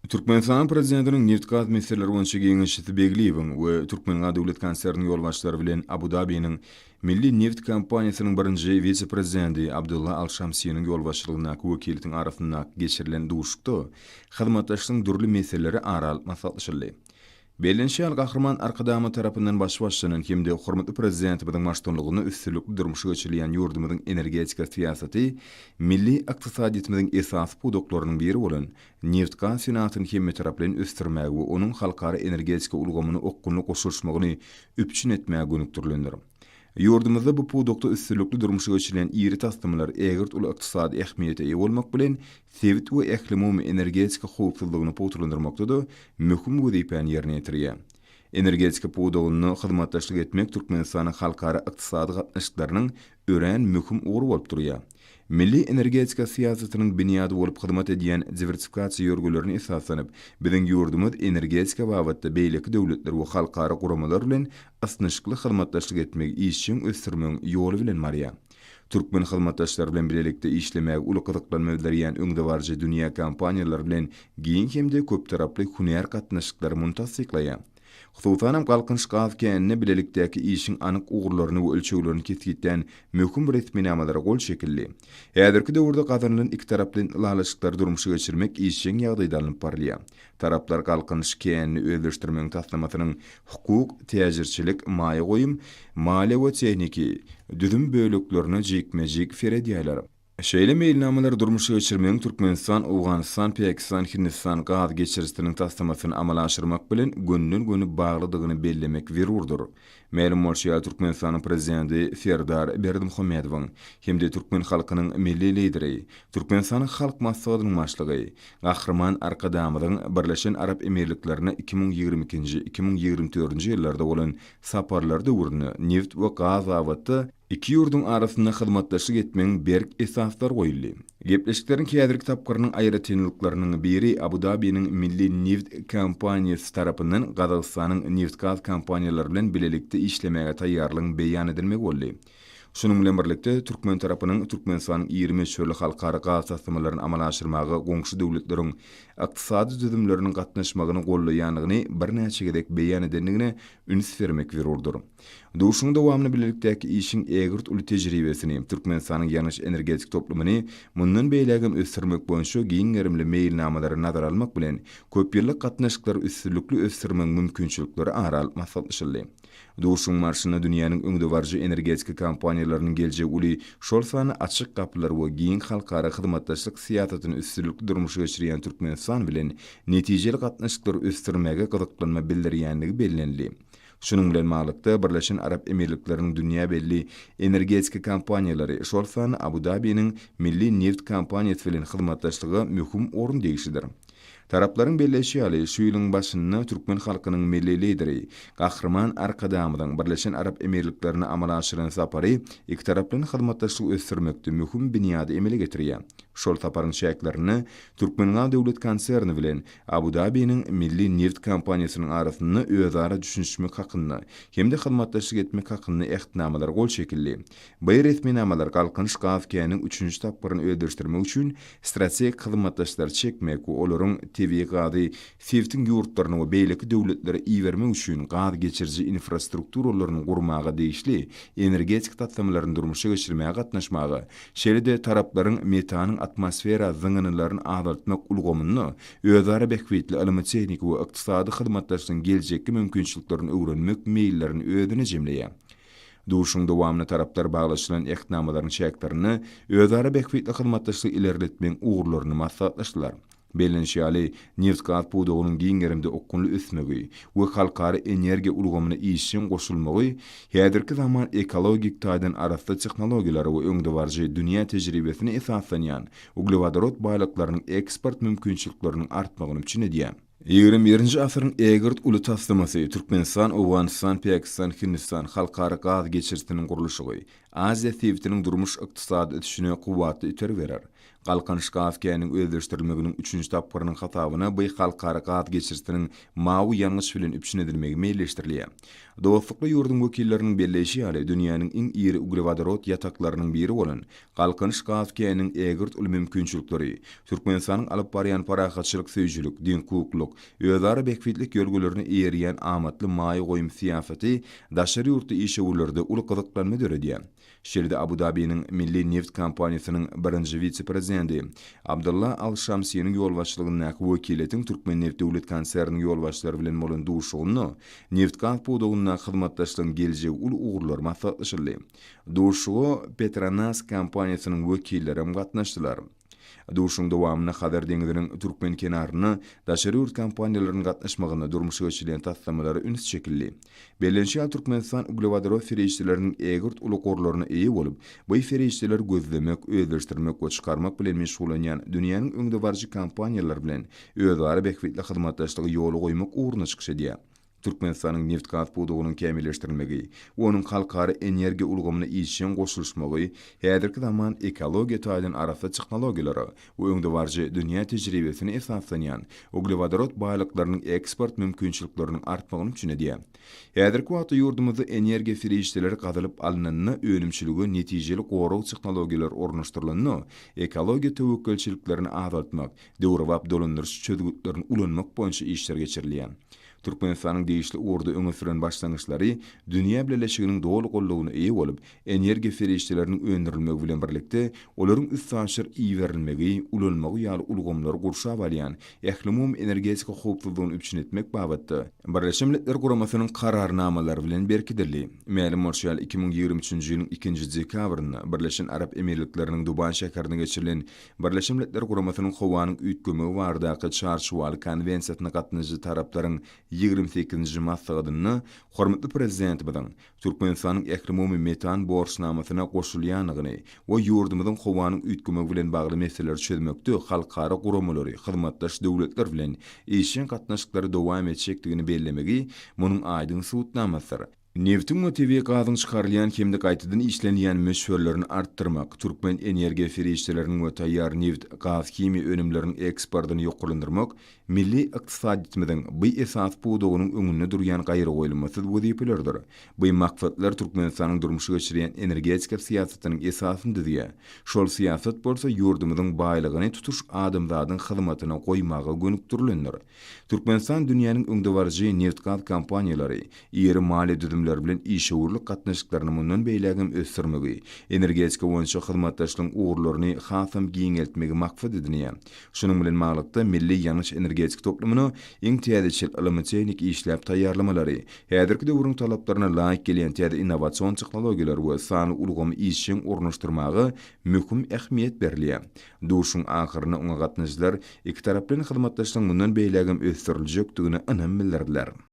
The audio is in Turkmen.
Türkmenistanyň Prezidentiniň nebitgaz meseleleri boýunça geňeşçisi Begliýewiň we Türkmengaz döwlet konserniniň ýolbaşçylary bilen Abu-Dabiniň Milli nebit kompaniýasynyň birinji wise-prezidenti Abdulla Al-Şamsiniň ýolbaşçylygyndaky wekiliýetiň arasynda geçirilen duşuşykda hyzmatdaşlygyň dürli meseleleri ara alyp maslahatlaşyldy. Bellenişi ýaly, Gahryman Arkadagymyz tarapyndan başy başlanan hem-de hormatly Prezidentimiziň baştutanlygynda üstünlikli durmuşa geçirilýän ýurdumyzyň energetika syýasaty milli ykdysadyýetimiziň esasy pudaklarynyň biri bolan nebitgaz senagatyny hemmetaraplaýyn ösdürmäge we onuň halkara energetika ulgamyna okgunly goşulyşmagyny üpjün etmäge gönükdirilendir. Ýurdumyzda bu pudakda üstünlikli durmuşa geçirilýän iri taslamalar ägirt uly ykdysady ähmiýete eýe bolmak bilen, sebit we ählumumy energetika howpsuzlygyny pugtalandyrmakda-da möhüm wezipäni ýerine ýetirýär. Energetika pudagynda hyzmatdaşlyk etmek Türkmenistanyň halkara ykdysady gatnaşyklarynyň örän möhüm ugry bolup durýar. Milli energetika syýasatynyň binýady bolup hyzmat edýän diwersifikasiýa ýörgülerine esaslanyp, biziň ýurdumyz energetika babatda beýleki döwletler we halkara guramalar bilen ysnyşykly hyzmatdaşlyk etmegi işjeň ösdürmegiň ýoly bilen barýar. Türkmen hyzmatdaşlary bilen bilelikde işlemäge uly gyzyklanma bildirýän öňdebaryjy dünýä kompaniýalary bilen giň hem-de köptaraply hünär gatnaşyklary muny tassyklaýar. Hususanam Galkynyş gaz käninde bilelikdäki işiň anyk ugurlaryny we ölçeglerini kesgitlän möhüm resminamalara gol çekildi. Häzirki döwürde gazanylan ikitaraplaýyn ylalaşyklary durmuşa geçirmek işjeň ýagdaýda alnyp barylýar. Taraplar Galkynyş känini özleşdirmegiň taslamasynyň hukuk, täjirçilik, maýa goýum, maliýe we tehniki düzüm böleklerine jikme-jik seredýärler. Şeýle meýilnamalary durmuşa geçirmegiň Türkmenistan, Owganystan, Pakistan, Hindistan gaz geçirijisiniň taslamasyny amala aşyrmak bilen gönüden-göni baglydygyny bellemek zerurdyr. Mälim bolşy ýaly, Türkmenistanyň Prezidenti Serdar Berdimuhamedowyň hem-de türkmen halkynyň Milli Lideri, Türkmenistanyň Halk Maslahatynyň Başlygy Gahryman Arkadagymyzyň Birleşen Arap Emirliklerine 2022-nji, 2024-nji ýyllarda bolan saparlary döwründe nebit we gaz babatda Iki ýurduň arasynda hyzmatdaşlyk etmegiň berk esaslary goýuldy. Gepleşikleriň häzirki tapgyrynyň aýratynlyklarynyň biri Abu-Dabiniň milli nebit kompaniýasy tarapyndan Gazagystanyň nebitgaz kompaniýalary bilen bilelikde işlemäge taýýarlygyň beýan edilmegi boldy. Şunuň bilen birlikde, türkmen tarapynyň Türkmenistanyň iri möçberli halkara gaz taslamalaryny amala aşyrmaga goňşy döwletleriň ykdysady düzümleriniň gatnaşmagyny goldaýandygyny birnäçe gezek beýan edendigine üns bermek zerurdyr. Duşuşygyň dowamynda bilelikdäki işiň ägirt uly tejribesini, Türkmenistanyň ýangyç-energetik toplumyny mundan beýlägem ösdürmek boýunça giň gerimli meýilnamalary nazara almak bilen, köpýyllyk gatnaşyklary üstünlikli ösdürmegiň mümkinçilikleri ara alyp maslahatlaşyldy. Duşuşygyň barşynda dünýäniň öňdebaryjy energetika kompaniýalarynyň geljegi uly, şol sanda açyk gapylar we giň halkara hyzmatdaşlyk syýasatyny üstünlikli durmuşa geçirýän Türkmenistan bilen netijeli gatnaşyklary ösdürmäge gyzyklanma bildirýändigi bellenildi. Şunuň bilen baglylykda, Birleşen Arap Emirlikleriniň dünýä belli energetika kompaniýalary, şol sanda Abu-Dabiniň Milli nebit kompaniýasy bilen hyzmatdaşlyga möhüm orun degişlidir. Taraplaryň belleýşi ýaly, şu ýylyň başynda türkmen halkynyň Milli Lideri Gahryman Arkadagymyzyň Birleşen Arap Emirliklerine amala aşyran sapary ikitaraplaýyn hyzmatdaşlygy ösdürmekde möhüm binýady emele getirýär. Şol saparyň çäklerinde Türkmengaz döwlet konserni bilen Abu-Dabiniň Milli nebit kompaniýasynyň arasynda özara düşünişmek hakynda hem-de hyzmatdaşlyk etmek hakynda Ähtnamalara gol çekildi. Bu resminamalar Galkynyş gaz käniniň üçünji tapgyryny özleşdirmek üçin strategik hyzmatdaşlary çekmek we olaryň tebigy gazy sebitiň ýurtlaryna we beýleki döwletlere ibermek üçin gaz geçiriji infrastrukturalaryny gurmaga degişli energetika taslamalaryny durmuşa geçirmäge gatnaşmaga, şeýle-de taraplaryň metanyň atmosfera zyňyndylaryny azaltmak ulgamynda özara bähbitli ylmy-tehniki we ykdysady hyzmatdaşlygyň geljekki mümkinçiliklerini öwrenmek meýillerini özüne jemleýär. Duşuşygyň dowamynda taraplar baglaşylan Ähtnamalaryň çäklerinde özara bähbitli hyzmatdaşlygy ilerletmegiň ugurlaryny maslahatlaşdylar. Bellenişi ýaly, nebitgaz pudagynyň giň gerimde okgunly ösmegi we halkara energiýa ulgamyna işjeň goşulmagy häzirki zaman ekologik taýdan arassa tehnologiýalara we öňdebaryjy dünýä tejribesine esaslanýan uglewodorod baýlyklarynyň eksport mümkinçilikleriniň artmagyny üpjün edýär. Ýigrimi birinji asyryň ägirt uly taslamasy, Türkmenistan, Owganystan, Pakistan, Hindistan halkara gaz geçirijisiniň gurluşygy Aziýa sebitiniň durmuş-ykdysady ösüşine kuwwatly itergi berer. Galkynyş gaz käniniň özleşdirilmeginiň üçünji tapgyrynyň hasabyna bu halkara gaz geçirijisiniň mawy ýangyç bilen üpjün edilmegi meýilleşdirilýär. Dostlukly ýurduň wekilleriniň belleýşi ýaly, dünýäniň iň iri uglewodorod ýataklarynyň biri bolan Galkynyş gaz käniniň ägirt uly mümkinçilikleri, Türkmenistanyň alyp barýan parahatçylyk söýüjilik, deňhukuklylyk, özara bähbitlik ýörgülerine eýerýän amatly maýa goýum syýasaty daşary ýurtly işewürlerde uly gyzyklanma döredýär. Şeýle-de Abu-Dabiniň Milli neft kompaniýasynyň birinji wise-prezidenti Abdylla Al-Şamsiniň ýolbaşçylygyndaky wekiliýetiň Türkmenneft döwlet konserniniň ýolbaşçylary bilen bolan duşuşygynda nebitgaz pudagyndaky hyzmatdaşlygyň geljegi uly ugurlary maslahatlaşyldy. Duşuşyga Petronas kompaniýasynyň wekilleri hem gatnaşdylar. Duşuşygyň dowamynda Hazar deňziniň türkmen kenarynda daşary ýurt kompaniýalarynyň gatnaşmagynda durmuşa geçirilýän taslamalara üns çekildi. Bellenişi ýaly, Türkmenistan uglewodorod serişdeleriniň ägirt uly gorlaryna eýe bolup, bu serişdeleri gözlemek, özleşdirmek we çykarmak bilen meşgullanýan dünýäniň öňdebaryjy kompaniýalary bilen özara bähbitli hyzmatdaşlygy ýola goýmak ugrunda çykyş edýär. Türkmenistanyň nebitgaz pudagynyň kämilleşdirilmegi we onuň halkara energiýa ulgamyna işjeň goşulyşmagy häzirki zaman ekologiýa taýdan arassa tehnologiýalara we öňdebaryjy dünýä tejribesine esaslanýan uglewodorod baýlyklarynyň eksport mümkinçilikleriniň artmagyny üpjün edýär. Häzirki wagtda ýurdumyzda energiýa serişdeleri gazylyp alnanda, önümçilige netijeli gorag tehnologiýalary ornaşdyrylanda, ekologiýa töwekgelçiliklerini azaltmak, döwrebap dolandyryş çözgütlerini ulanmak boýunça işler geçirilýär. Türkmenistanyň degişli ugurda öňe süren başlangyçlary dünýä bileleşiginiň doly goldawyna eýe bolup, energiýa serişdeleriniň öndürilmegi bilen birlikde, olaryň üstaşyr iberilmegi, ulanylmagy ýaly ulgamlary gurşap alýan ählumumy energetika howpsuzlygyny üpjün etmek babatda Birleşen Milletler Guramasynyň Kararnamalary bilen berkidildi. Mälim bolşy ýaly, 2023-nji ýylyň ikinji dekabrynda Birleşen Arap Emirlikleriniň Dubaý şäherinde geçirilen Birleşen Milletler Guramasynyň Howanyň üýtgemegi baradaky Çarçuwaly konwensiýasyna gatnaşyjy taraplaryň 28-nji maslahatynda hormatly Prezidentimiziň Türkmenistanyň ählumumy metan borçnamasyna goşulýandygyny we ýurdumyzyň howanyň üýtgemegi bilen bagly meseleleri çözmekde halkara guramalary, hyzmatdaş döwletler bilen işjeň gatnaşyklary dowam etjekdigini bellemegi munuň aýdyň subutnamasydyr. Nebtiň we tebigy gazyň çykarylýan hem-de gaýtadan işlenilýän möçberlerini artdyrmak, türkmen energiýa serişdeleriniň we taýýar nebit, gaz-himiýa önümleriniň eksportyny ýokarlandyrmak milli ykdysadyýetimiziň bu esasy pudagynyň öňünde durýan gaýragoýulmasyz wezipelerdir. Bu maksatlar Türkmenistanyň durmuşa geçirýän energetika syýasatynyň esasyny düzýär. Şol syýasat bolsa ýurdumyzyň baýlygyny tutuş adamzadyň hyzmatyna goýmaga gönükdirilendir. Türkmenistan dünýäniň öňdebaryjy nebitgaz kompaniýalary, iri maliýe düzümleri bilen işewürlik gatnaşyklaryny mundan beýlägem ösdürmegi, energetika boýunça hyzmatdaşlygyň ugurlaryny hasam giňeltmegi maksat edinýär. Şunuň bilen baglylykda, milli ýangyç-energetika toplumyna iň täzeçil ylmy-tehniki işläp taýýarlamalary, häzirki döwrüň talaplaryna laýyk gelýän täze innowasion tehnologiýalary we sanly ulgamy işjeň ornaşdyrmaga möhüm ähmiýet berilýär. Duşuşygyň ahyrynda oňa gatnaşyjylar ikitaraplaýyn hyzmatdaşlygyň mundan beýlägem ösdüriljekdigine ynam bildirdiler.